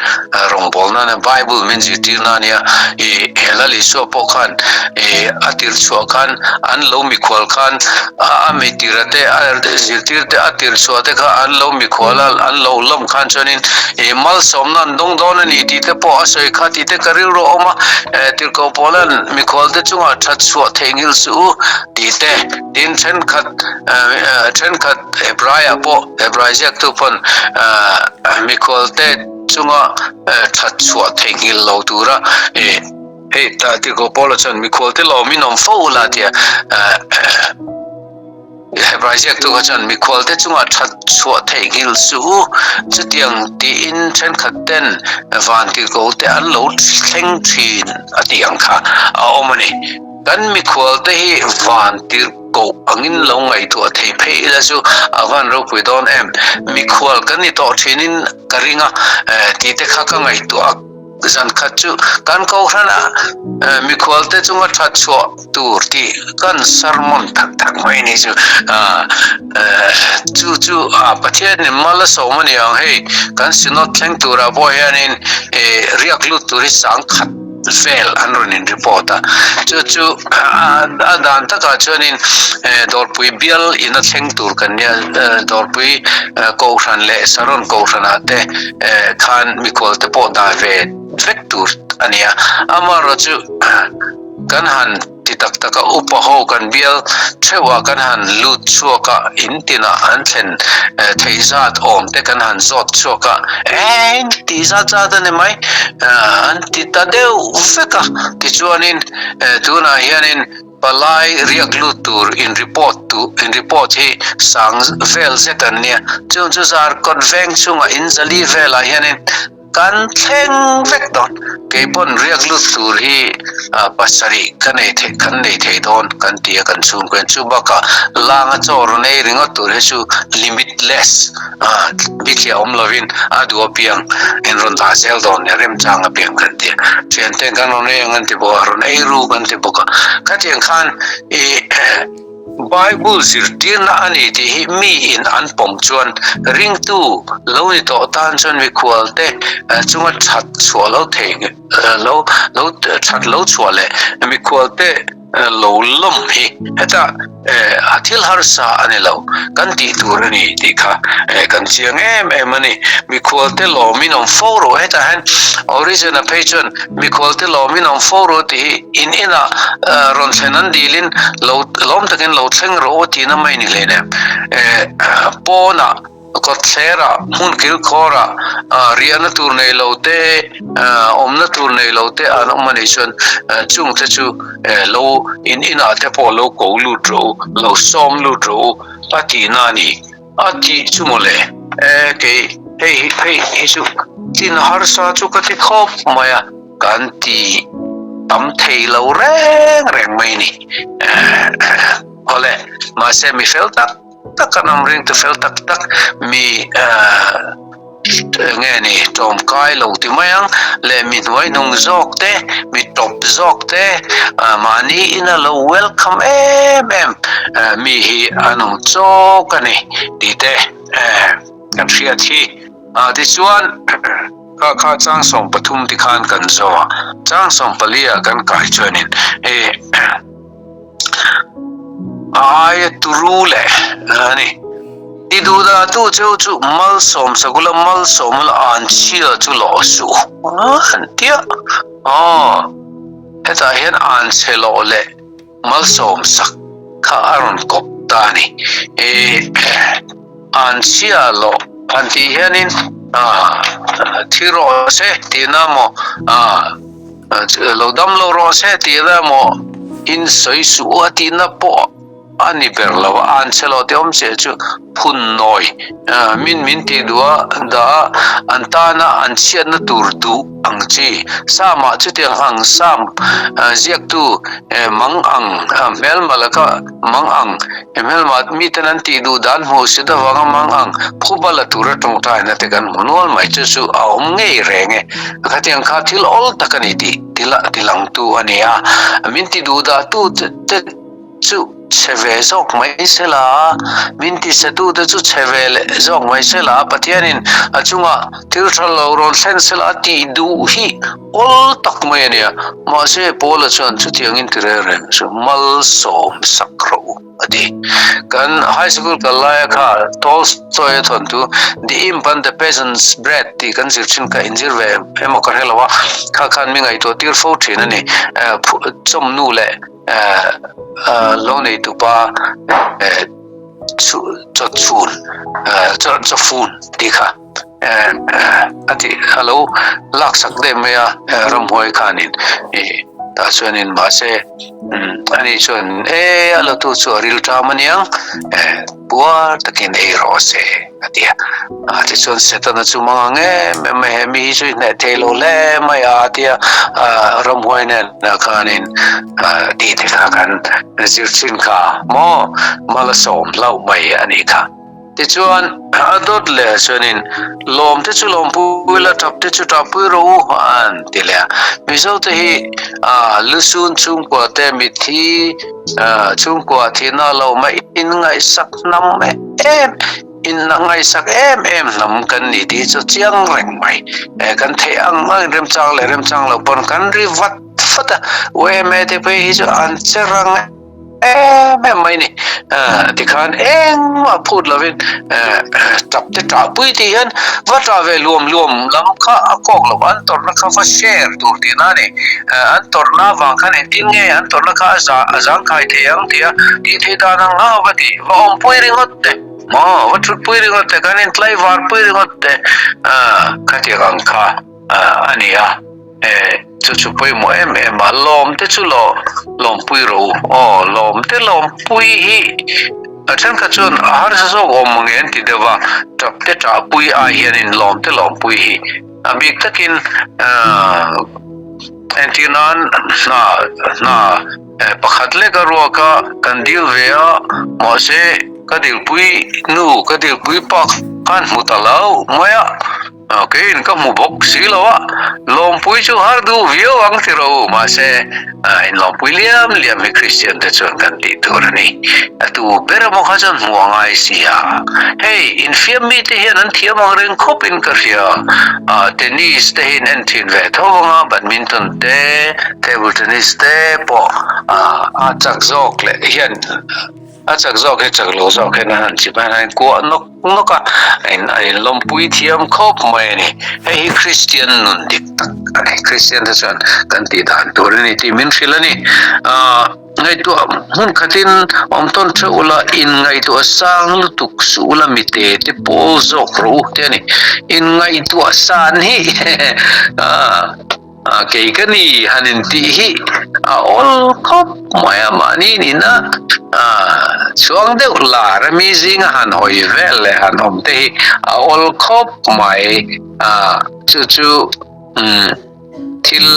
rawngbawlna ania, Bible min zirtirna ania, ih he Lal Isua pawh khan ih a tirh chhuah khan an lo mikhual khan a mitira te a zirtir te a tirh chhuah te kha an lo mikhual a, an lo lawm khan chuanin ih malsawmna an dawng dawn a ni tih te pawh a sawi kha tih te ka rilru a awm a, eh tirhkoh pawlan mikhual te chungah that chhuah theihnghilh suh u tih te tin thenkhat eh thenkhat Hebraiah pawh Hebrai ziaktu pawn eh mikhual te chunga eh that chhuah theihnghilh lo tura ih hei tirhkoh Paula chuan mikhual te lawmin awm fo ula tia eh Hebrai ziaktu kha chuan mikhual te chungah that chhuah theihnghilh suh u, chutiang tiin thenkhat ten van tirhkoh te an lo thleng thin a tih ang kha a awm a ni. Kan mikhual te hi van tirhkoh angin lo ngaihtuah thei phei ila chu a van ropui dawn em? Mikhual kan ni tawh thinin ka ring a, tih te kha ka ngaihtuah a. Zan khat chu kan Kohhran ah mikhual te chunga that chhuah tur tih kan sermon tak tak mai ni chu chu chu Pathian in mal a sawm a ni ang hei kan Synod thleng turah pawh hianin riak lut tur hi 10,000. vel an rawn in report a, chu chu a dan takah chuanin Dawrpui bial in a thleng tur kan nia, Dawrpui Kohhran leh Saron Kohhranah te khan mikhual te pawh dah ve vek tur a ni a, amaherawhchu kan han Ti tak tak a upa ho kan bial theuh a kan han lut chhuak a, in tinah an thlen theih zat awm te kan han zawt chhuak a, eng tih zat zat a ni mai, an ti ta deuh vek a. Tichuanin tunah hianin palai riak lut tur in report tu in report hi sang vel zet an nia, chung chu Zarkawt veng chungah in zali velah hianin Kan thleng vek dawn. Kei pawn riak lut tur hi pasarih ka nei thei kan nei thei dawn kan ti a kan chhungkaw hian. Chu bakah langa chaw rawn ei ringawt tur hi chu limitless bithliah awm lovin a duh apiang in rawn dah zel dawn nia remchang apiang kan ti a. Thianten kan rawn ei ang an ti bawk a, rawn ei ru kan ti bawk a. Khatiang khan ih. Bible zirtirna a ni tih hi miin an pawm chuan ringtu lo ni tawh tan chuan mikhualte chunga that chhuah lo thei lo lo that lo chhuah leh mikhualte lo lawm hi heta thil harsa a ni lo kan tih tur a ni tih kha kan chiang em em a ni. Mikhualte lawmin awm fo rawh hetah hian Origen-a phei chuan Mikhualte lawmin awm fo rawh tih hi in inah rawn thlen an dilin lo lawm takin lo thleng rawh u tihna mai ni hle nen. Pawnah, kawtthlerah, hmun kilkhawrah riahna tur nei lo te, awmna tur nei lo te an awm a nih chuan chungte chu lo in inah te pawh lo ko lut rawh u, lo sawm lut rawh u a tihna a ni. A tih chu mawle, e kei hei hi hei hi chu tin harsa chu ka ti khawp mai a, kan ti tam thei lo reng reng mai ni. Awle, mahse mi fel tak tak an awm ring tu fel tak tak mi Nge ni, tlawmkai lo ti mai ang, leh mi hnuaihnung zawk te, mi tawp zawk te, mahni ina lo welcome em em mi hi an awm chawk a ni tih te kan hriat hi. Tichuan, kha kha chang 13 tikhan kan zawh a, chang 14 ah kan kai chuanin hei A aia turu leh a ni. I duhdah tu cheu chu malsawm sakula malsawmula an chhia chu lawh suh an tia. Aw, hetah hian an chhe lawh leh malsawm sak kha a rawn kawp ta a ni. E, an chhia lawh han tih hianin thi rawh se tihna maw? Lo dam lo rawh se tih la maw in sawi suh u a tihna pawh a ni ber lo a, an che lo tih awm che chu phun nawi min min tih duh a dah a, an tana an chhiatna tur duh ang chi Sam-ah chutiang ang Sam ziaktu mang ang hmelma laka mang ang Hmelma miten an tih duh dan hmuh sit avanga mang ang phuba la tura tawngtaina te kan hmu nual mai chu chu a awm ngei reng e. Khatiang kha thil awl tak a ni tih tilangtu a ni a, min ti duh dah tu te chu chhe ve zawk mai se la, min ti chhe tu te chu chhe ve leh zawk mai se la, Pathianin a chungah thil tha lo rawn thlen se la a tih duh hi awl tak mai a nia. Mahse Paula chuan chutiangin ti reng reng chu malsawm sak rawh u a ti. Kan high school kal laia kha Tolstoy a thawntu The Imp and the Peasant's Bread tih kan zir thin kha inzir ve emaw ka hre lo a, kha khan mi ngaihtuah tir fo thin a ni. Chawmnu leh lo neitupa chawchhun, chawfun tih kha. A tih a lo laksak deuh mai a ramhuai khanin ih tah chuanin mahse ani chuan e a latu chu a ril ṭam aniang puar takin ei rawh se a ti a a tichuan Setana chu mang ang em em mai he mi hi chu i hneh thei lo hle mai a a ti a ramhuai nen khanin tih te kha kan zir thin kha maw malsawm hlauh mai a nih kha. Tichuan, a dawt leh chuanin, Lawm te chu lawmpui la, tap te chu tapui rawh u, an ti leh a. Mizote hi lusun chhungkua te mitthi chhungkua thihna lo mai inngaihsak hnam em. In a ngaihsak em em hnam kan ni tih chu chiang reng mai. Kan theih ang angin remchang leh remchang lo pawn kan ri vat vat a, UMA te phei hi chu an che rang em em mai ni. Tikhan engmah phut lovin tap te tah pui tih hian va tah ve luam luam lam kha a kawk lo, an tawrhna kha va share tur tihna a ni. An tawrhna avang khan engtin nge an tawrhna kha a zangkhai thei ang tih a tih theih dan ang a va ti, va awmpui ringawt te. Maw, va thutpui ringawt te, kan intlaivar pui ringawt te, khatiang ang kha a ni a, chu chu pawimawh em em a, lawm te chu law lawmpui rawh u, aw lawm te lawmpui hi a thenkhat chuan a harsa zawk awm mange an ti deuh a, tap te ṭahpui ai hianin lawm te lawmpui hi a bik takin entir nan hna hna. Pakhat lek a ruak a, kan dil ve a, mahse ka dilpui nu, ka dilpui pa khan hmu ta lo mai a, keiin ka hmu bawk si lo a, lawmpui chu har duh viau ang ti ro, mahse inlawmpui liam liam hi Kristian te chuan kan tih tur a ni. A tu ber emaw kha chuan hmuh a ngai si a, hei infiam mite hian an thiam ang reng khawpin ka hria, tennis te hi in en thin ve tho ang a, badminton te, Table tennis te pawh a chak zawk leh hian a chak zawk hi chak lo zawk hian an han chip a, an han kuah nawk nawk a, a inlawmpui thiam khawp mai a ni. Hei hi Kristian nun dik tak a ni. Kristian te chuan kan tih dan tur a ni tih min hrilh a ni. Ngaihtuah hmun khatin awm tawn theuh ula, inngaihtuah sang lutuk suh ula mite te pawl zawk rawh u te a ni. Inngaihtuah san hi A kei ka ni han intih hi a awl khawp mai a, mahni nihna chhuang deuh lar a mi zinga han hawi vel leh han awm te hi a awl khawp mai a, chu chu thil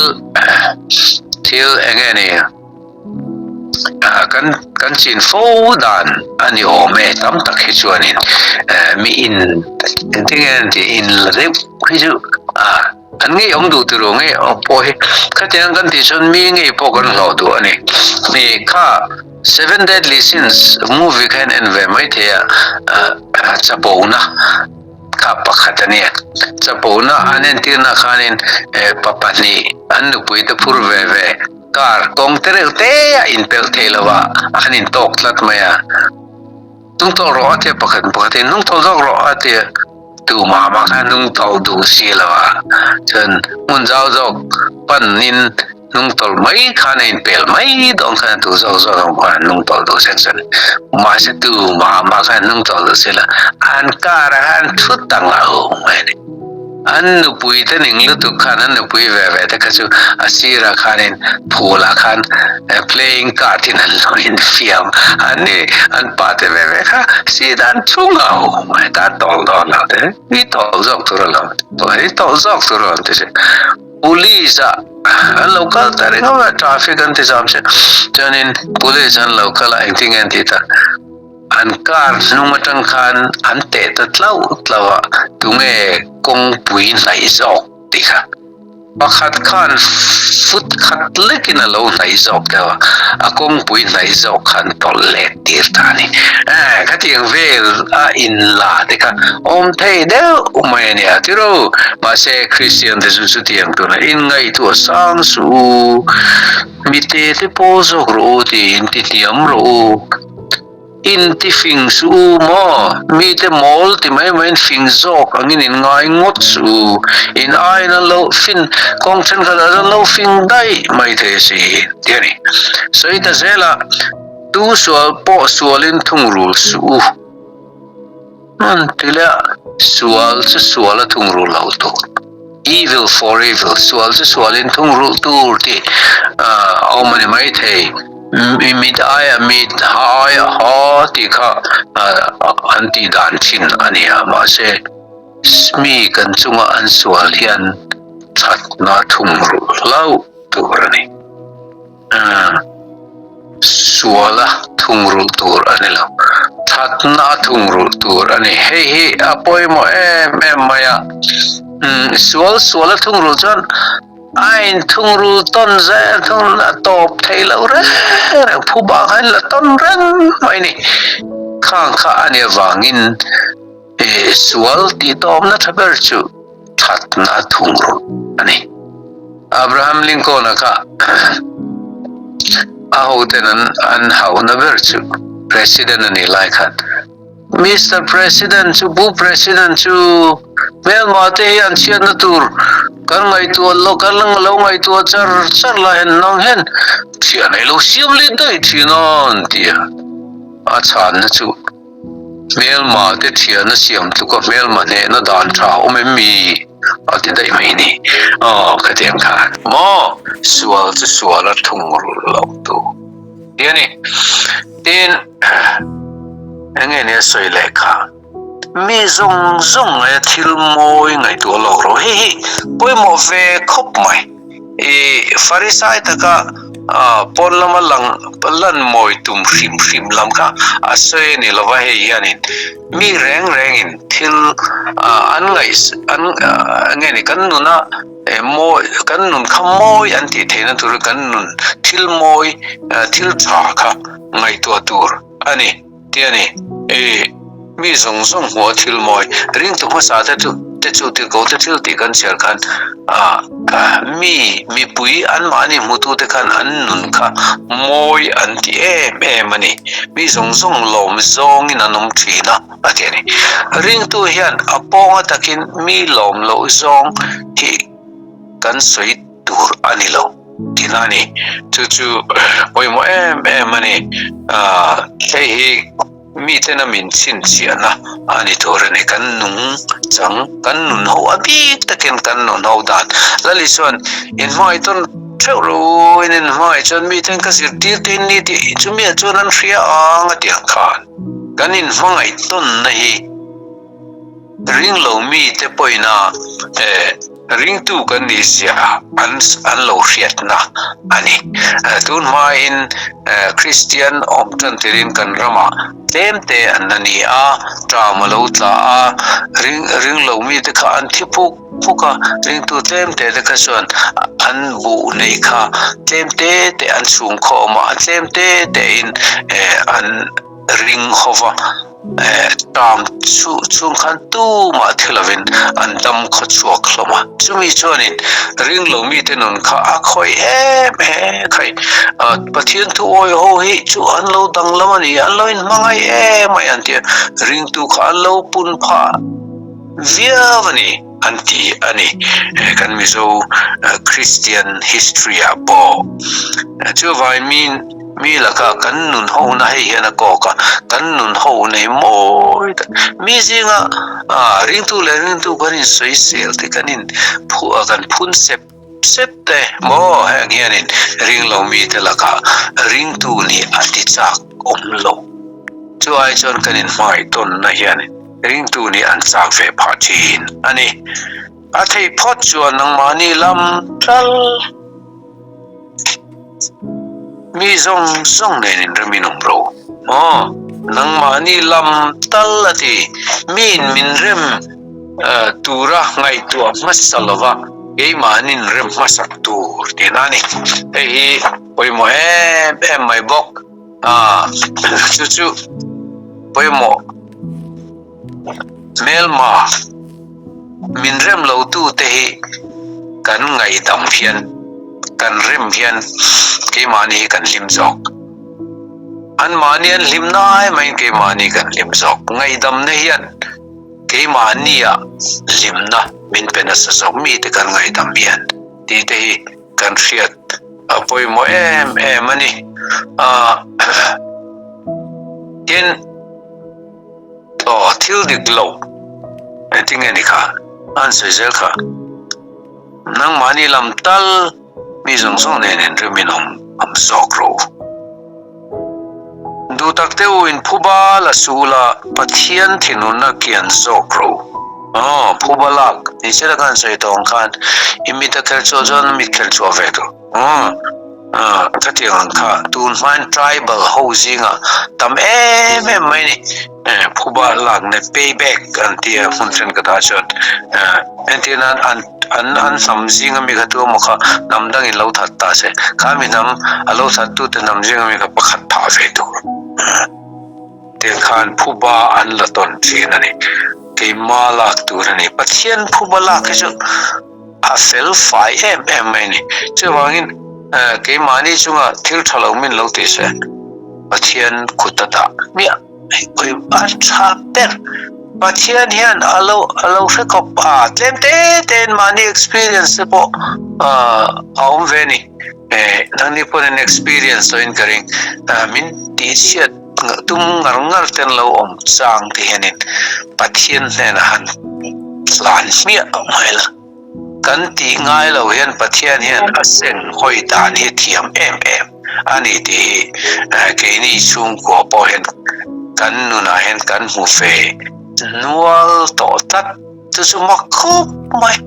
thil eng nge ni kan kan chin fo dan a ni awm e tam tak hi chuanin mi in engtin nge an tih in la deuh hi chu a. An ngei awm duh tiro ngei awm pawh hi khatiang kan tih chuan mi ngei pawh kan hlawh duh a ni. Ni kha Seven Deadly Sins movie kha en en ve mai thei a, chapona kha pakhat a nia. Chapona an entirna khanin pa pahnih an nupui te phur ve ve car kawng te reuh te a inpelh thei lo a, an intawk tlat mai a. Hnungtawlh rawh a tia pakhat pakhatin hnungtawlh zawk rawh a tia tumah mah khan hnungtawlh duh si lo a, chuan hmun zau zawk panin hnungtawlh mai khan a inpel mai dawn khan a duh zawk zawk ang khan hnungtawlh duh sen sen mahse tumah mah khan hnungtawlh duh si lo an car ah khan thu ta ngau mai a ni. An nupui te ning lutuk khan an nupui ve ve te kha chu a sirah khanin phulah khan playing card in an lo infiam an ni an pa te ve ve kha si dan thu ngau mai ta tawlh dawn lo te i tawlh zawk tur alawm i tawlh zawk tur alawm ti se police ah an lo kal ta ringawt a traffic an ti zam che chuanin police an lo kal a engtin nge an tih ta. An car hnung atang khan an teh ta tlauh tlauh a, tunge kawngpui hnaih zawk tih kha. Pakhat khan foot khat lekin a lo hnaih zawk deuh a, a kawngpui hnaih zawk kha an tawlh let tir ta a ni. Eh, khatiang vel a inla te kha awm thei deuh mai a nia tiro. Mahse, Kristian te chu chutiang tuna inngaihtuah sang suh u, mite te pawl zawk rawh u tiin ti hniam rawh u. Inti fing suh u maw? Mite mawl ti mai maiin fing zawk angin in ngai ngawt suh u. In aiin an lo fin kawng thenkhatah chuan lo fing daih mai thei a si tih a ni. Sawi ta zela tu sual pawh sualin thungrul suh u. An ti leh a, sual chu sual a thungrul lo tur, evil for evil, sual chu sualin thungrulh tur tih a awm a ni mai thei. Mit aia mit, ha aia ha tih kha an tih dan thin a ni a, mahse mi kan chunga an sual hian thatna thungrulh hlauh tur a ni. Suala thungrulh tur a ni lo, thatna a thungrulh tur a ni. Hei hi a pawimawh em em mai a, sual suala thungrulh chuan a inthungrulh tawn zel thung a tawp thei lo reng reng, phu bak a inla tawn reng mai a ni. Khang kha a nih avangin. Sual tihtawpna tha ber chu thatna thungrulh a ni. Abraham Lincoln-a kha a hoten an hauhna ber chu President a nih lai khan, Mister President chu Pu President chu hmelma te hi an chhiatna tur kan ngaihtuah lo kan lo ngaihtuah char char lai hian nang hian thian ei lo siam let daih thin a an ti a, a chhanna chu hmelma te thiana siam tluka hmelma hnehna dan tha awm em mi a ti daih mai ni aw khatiang khan maw sual chu sual a thungrulh loh tur ti a ni. Tin, enge nia sawi leh kha? Mi zawng zawng ngaia thil mawi ngaihtuah lawk rawh. Hei hi pawimawh ve khawp mai. I Farisai taka pawn lama lang lan mawi tum hrim hrim lam kha a sawi a ni lova, hei hianin mi reng rengin thil an ngaih an enge ni kan nuna mawi kan nun kha mawi an tih theihna tura kan nun thil mawi thil tha kha ngaihtuah tur a ni tih a ni. I mi zawng zawng hmuha thil mawi ringtu hmasa te chu te chu tirhkoh te thil tih kan chhiar khan mi mipui anmahni hmutute khan an nun kha mawi an ti em em a ni. Mi zawng zawng lawm zawngin an awm thin a. A ti a ni. Ringtu hian a pawnga takin mi lawm loh zawng hi kan sawi tur a ni lo tihna a ni. Chu chu pawimawh em em a ni. Hei hi mitena min chhinchhiahna a ni tur a ni. Kan nung chang, kan nun ho a bik takin kan nun ho dan. Lali chuan inhmangaih tawn theuh ro in inhmangaih chuan miten ka zirtir te in ni tih chumiah chuan an hria ang a ti ang khan. Kan inhmangaih tawnna hi ringlo mite pawhina ringtu kan nih zia an an lo hriatna a ni. Tun hmain Kristian awm tan tirin kan ramah tlem te an la ni a, ṭam a lo tla a, ring ringlo mite kha an thi phuk phuk a, ringtu tlem te te kha chuan an buh neih kha tlem te te an chhung khawm a, a tlem te te in an ring ho va, tam chu chhung khan tumah thi lovin an dam khaw chhuak hlawm a, chumi chuanin ring lo mite nun kha a khawih em em khai, Pathian thu awi ho hi chu an lo danglam a ni, an lo inhmangaih em mai an ti a, ringtu kha an lo pun phah. Viau a ni an ti a ni. Kan Mizo Christian history ah pawh chuvai mi mi laka kan nun hona hei hian a kawk a, kan nun ho nei mawi tak mi zinga ringtu leh ringtu kan insawisel te kan in kan phun sep sep te maw heng hianin ringlo mite lakah ringtu nih a ti chak awm lo. Chu ai chuan kan inhmangaih tawnna hian ringtu nih an chak ve phah thin a ni. A theih phawt chuan nangmahni lam tal mi zawng zawng nen inremin awm ro maw? Nangmahni lam tal a ti. Miin min rem tura ngaihtuah hmasa lova keimahnin rem hmasak tur tihna a ni. Hei hi pawimawh em em mai bawk. Chu chu pawimawh hmelma min rem lo tu te hi kan ngaihdam hian kan rem hian keimahni hi kan hlim zawk. Anmahni an hlim nai maiin keimahni kan hlim zawk. Ngaihdamna hian keimahnia hlimna min pe nasa zawk mite kan ngaihdam hian tih te hi kan hriat a pawimawh em em a ni. Tin, aw thil dik lo engtin nge ni kha an sawi zel kha nangmahni lam tal mi zawng zawng nen inrimin awm awm zawk rawh u. Duh tak te u in phuba la su la Pathian thinurna kian zawk rawh u. Aw, phuba lak ni che la khan sawi tawh ang khan i mit a khelh chhuah chuan mit khelh chhuah ve tur. Aw, khatiang ang kha tun hmain tribal ho zingah tam em em mai ni. Phuba lakna pay back an ti a hmun thenkhatah chuan entir nan an an an hnam zinga mi kha tu emaw kha hnam dangin lo that ta se kha mi hnam a lo that tute hnam zinga mi kha pakhat thah ve tur tiang khan phuba an la tawn thin a ni. Keima lak tur a ni. Pathian phuba lak hi chu a fel fai em em mai a ni. Chuvangin keimahni chunga thil tha lo min lo ti se, Pathian kut a dah hmiah a tha ber. Pathian hian a lo a lo hre khawp a, tlem te tein mahni experience te pawh a awm ve a ni. Nangni pawhin experience tawhin ka ring. Min tihchhiat tum ngar ngar ten lo awm chang te hianin Pathian hnenah han tlan hmiah mai la. Kan tih ngai lo hian Pathian hian a seng hawi dan hi thiam em em a ni tih hi keini chhungkua pawh hian kan nunah hian kan hmu ve nual tawh tlat. Chu chu mak khawp mai.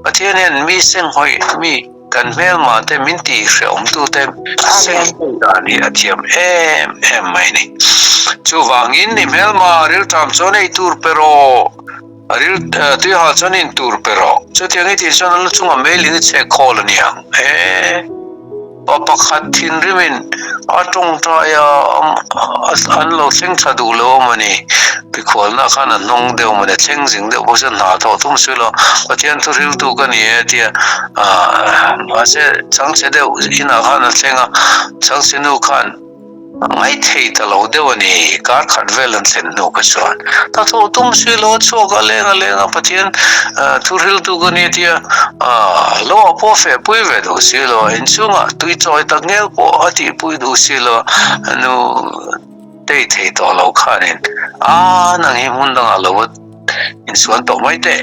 Pathian hian mi seng hawi mi kan hmelma te min tih hrehawm tu te seng hawi dan hi a thiam em em mai a ni. Chuvangin i hmelma rilṭam chuan ei tur pe rawh. A ril tui hal chuan in tur pe rawh. Chutiang i tih chuan a lu chungah meiling i chhek khawl a ni ang. E! Pa pakhat thinrimin a tawngtai a, an lo thleng tha duh lo a mawni. Mikhualna khan a hnawng deuh mawni, a thleng zing deuh bawk chuan hna thawh thum si lo. Pathian thu riltu ka ni e tia mahse changchhe deuh inah khan a thleng a, changchhe nu khan A ngaithei ta lo deuh a ni, kar khat vel an thlen hnu kha chuan hnathawh tum si lo a chhuak a leng a leng a, Pathian thu hriltu ka ni a tia, lo ah pawh a fehpui ve duh si lo a, inchhungah tui chawi tak ngel pawh a tihpui duh si lo a, nu tei thei tawh lo khanin a nang hi hmun dangah lo va insuan tawh mai teh,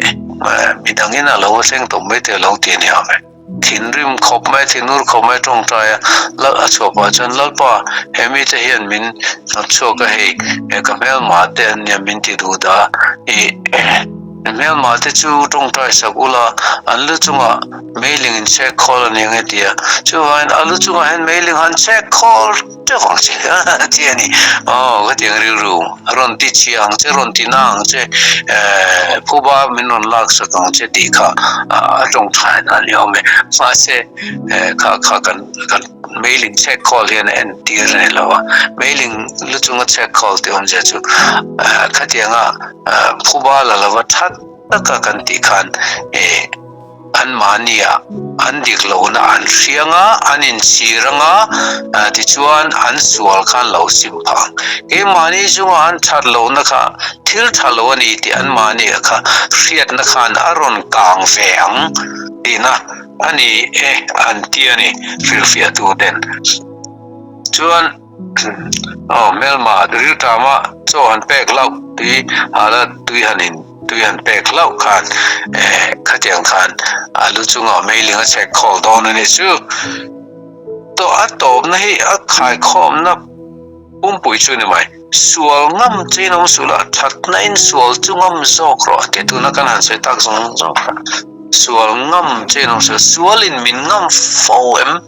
midangin a lo va thleng tawh mai teh lo ti a ni ang e. Thinrim khawp mai, thinur khawp mai tawngtai a, Lal a chhuah pah chuan, Lalpa, he mite hian min hnawt chhuak a hei, he ka hmelma te an nia min ti duh dah i, hmelma te chu tawngtai sak ula, an lu chungah meiling in chhek khawl a ni ang e ti a, chuvangin a lu chungah hian meiling han chhek khawl teuh ang che a ti a ni. Aw ka ti ang rilru, rawn ti chhia ang che, rawn ti na ang che, eh phuba min rawn lak sak ang che tih kha a tawngtai na a ni awm e. Mahse kha kha kan kan meiling chhek khawl hian a entir a ni lo a, meiling lu chunga chhek khawl tih awmzia chu khatianga phuba la lova that taka kan tih khan eh Anmahnia an dik lohna an hriang a, an inchhir ang a, tichuan an sual khan lo sim phah ang. Keimahni chunga an that lohna kha thil tha lo a ni tih anmahnia kha hriatna khan a rawn kang ve ang tihna a ni e an ti a ni hrilhfiahtu ten chuan. Aw hmelma rilṭama chaw han pek hlauh tui hala tui han in tui han pek hlauh khan eh khatiang khan a lu chungah meiling a chhek khawl dawn a nih chu. Tawh a tawpna hi a khaikhawmna pumpui chu ni mai. Sual ngam chein awm suh la, thatna in sual chu ngam zawk rawh tih tuna kan han sawi tak zawng zawng kha. Sual ngam chein awm suh la, sualin min ngam fo em?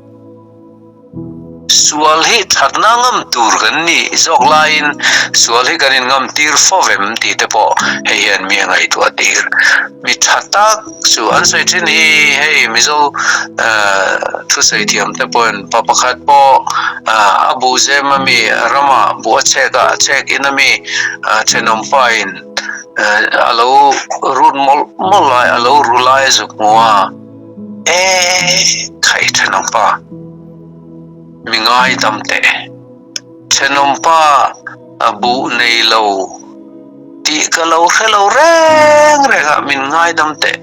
Sual hi thatna ngam tur kan nih zawk laiin sual hi kan inngam tir fo vem tih te pawh hei hian mi a ngaihtuah tir. Mi tha tak chu an sawi thin hi hei Mizo thusawi thiam te pawhin pa pakhat pawh a buh zem a mi ramah buh a chhek a, a chhek in a mi thenawm pa in a lo rut mawlh mawlh lai a lo ru lai a zuk hmu a. E khai thenawmpa, mi ngaidam teh. Thenawmpa a buh nei lo tih ka lo hre lo reng reng a, min ngaidam teh.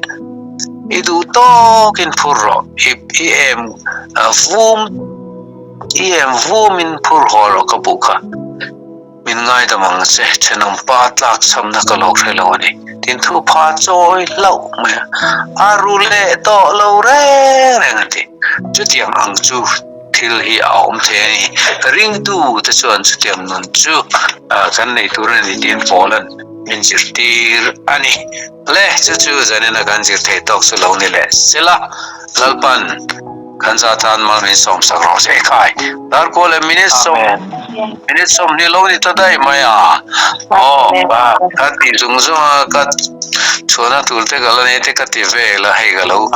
I duh tawkin phur rawh, i i em vum i em vumin phur haw rawh ka buh kha. Min ngaidam ang che, thenawm pa tlak chhamna ka lo hre lo a ni. Tin thu pha chawi hlauh mai a, a ru leh tawh lo reng reng a ti. Chutiang ang chu thil hi a awm thei a ni. Ringtu te chuan chutiang nun chu kan nei tur a ni tiin Paula'n min zirtir a ni. Le, chu chu zanina kan zir thei tawk chu lo ni leh sela, Lalpan kan za tan mal min sawm sak rawh se khai. Darkaw leh minute sawm minute 20 lo ni ta daih mai a. Aw, ka ti zung zung a, ka chhuahna tur te ka la nei te ka ti vel a, hei ka lo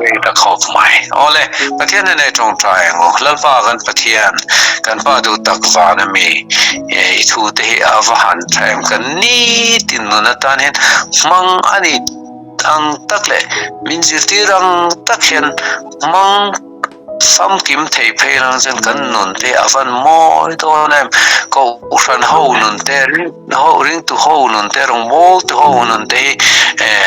rei ta khawp mai. Awle, Pathian hnenah i tawngtai ang u. Lalpa kan Pathian, kan Pa duh tak van a mi, i thu te hi a va han tha em? Kan nitin nun atan hian hmang a ni ang tak leh min zirtir ang tak hian hmang famkim thei phei lang chuan kan nun te a van mawi dawn em? Kohhran ho nun te Ho ringtu ho nun te rawngbawltu ho nun te hi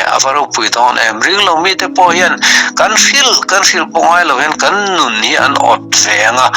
a va ropui dawn em. Ring lo mite pawh hian kan hrilh kan hrilh pawh ngai lo hian kan nun hi an awt ve ang a,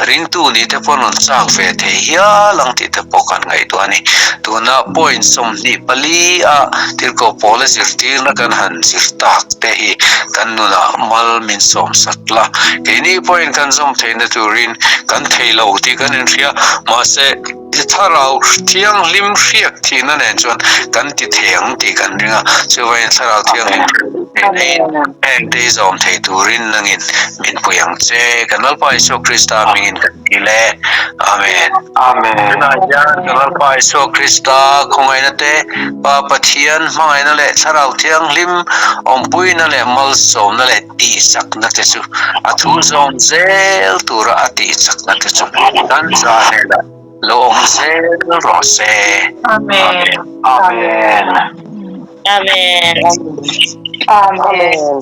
ringtu nih te pawh an rawn chak ve thei hial ang tih te pawh kan ngaihtuah a ni. Tuna point 24 a Tirhkoh Paula zirtirna kan han zir tak te hi kan nunah mal min sawmsak la. Keini pawhin kan zawm theihna turin kan thei lo tih kan inhria, mahse, I thlarau thianghlim hriak thihna nen chuan kan ti thei ang tih kan ring a, chuvangin thlarau thianghlim heng te hi zawm thei turin nangin min pui ang che. Kan Lalpa Isua Krista hmingin kan ti le. Amen. Amen. Tunah hian kan Lalpa Isua Krista khawngaihna te, Pa Pathian hmangaihna leh thlarau thianghlim awmpuina leh malsawmna leh tihchakna te chu a thu zawm zel tura a tihchakna te chu kan za hnenah lo awm zel rawh se. Amen. Amen. Amen. Amen.